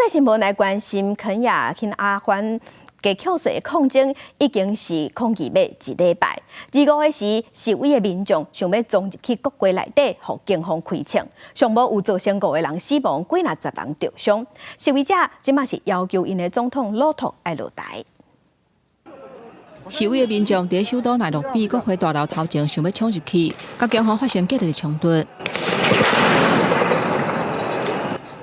際新聞來關心肯亞肯亞反加扣稅的抗爭已經是抗議欲一禮拜。25日時，示威的民眾想欲衝入去國會內底，予警方開槍，上無有造成五個人死亡，幾若十人著傷。示威者這馬是要求𪜶的總統魯托愛落台。示威的民眾佇首都奈洛比國會大樓頭前想欲衝入去，佮警方發生激烈的衝突。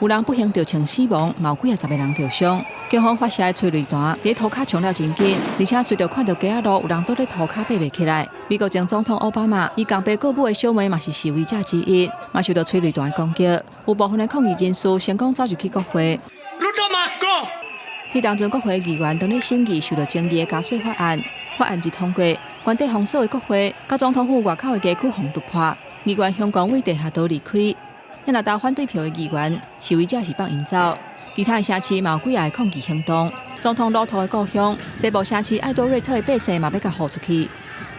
有人不幸著槍死亡，嘛有幾仔十个人著傷。警方發射的催淚彈佇塗跤衝了真緊，而且隨著看著街仔路有人倒咧塗跤爬袂起來。美國前總統奧巴馬伊共白過母的小妹嘛是示威者之一，嘛受到催淚彈的攻擊。有部分的抗議人士成功走入去國會。 Ruto must go。彼當陣國會議員當咧審議受到爭議的加稅法案，法案一通過，關閉封鎖的國會，佮總統府外口的街區予突破，議員相關位地下道離開。若投反對票的議員，示威者是放𪜶走。其他的城市嘛有幾仔个抗議行動。總統魯托的故鄉西部城市艾多瑞特的百姓嘛欲共呼出去。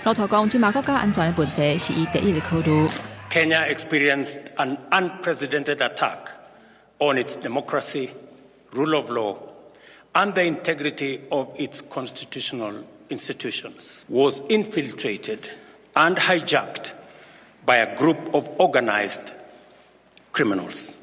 魯托講，這馬國家安全的問題是伊第一个考慮。 Kenya experienced an unprecedented attack on its democracy, rule of law, and the integrity of its constitutional institutions was infiltrated and hijacked by a group of organized criminals.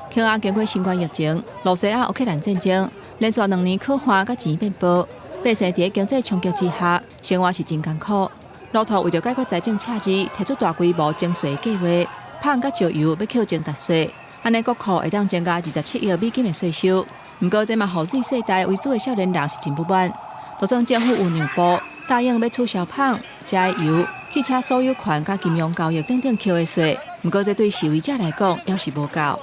肯亞經過新冠疫情、羅西亞烏克蘭戰爭，連續2年苦旱，佮錢變薄，百姓佇經濟衝擊之下，生活是真艱苦。魯托為著解決財政赤字，提出大規模徵稅計劃，麭佮石油欲扣徵特稅，按呢國庫會當增加27億美金的稅收。毋過這嘛予 Z 世代為主的少年人是真不滿，就算政府有讓步，答應欲取消麭、柴油、汽車所有權佮金融交易等等扣的稅，毋過這對示威者來講，猶是無夠。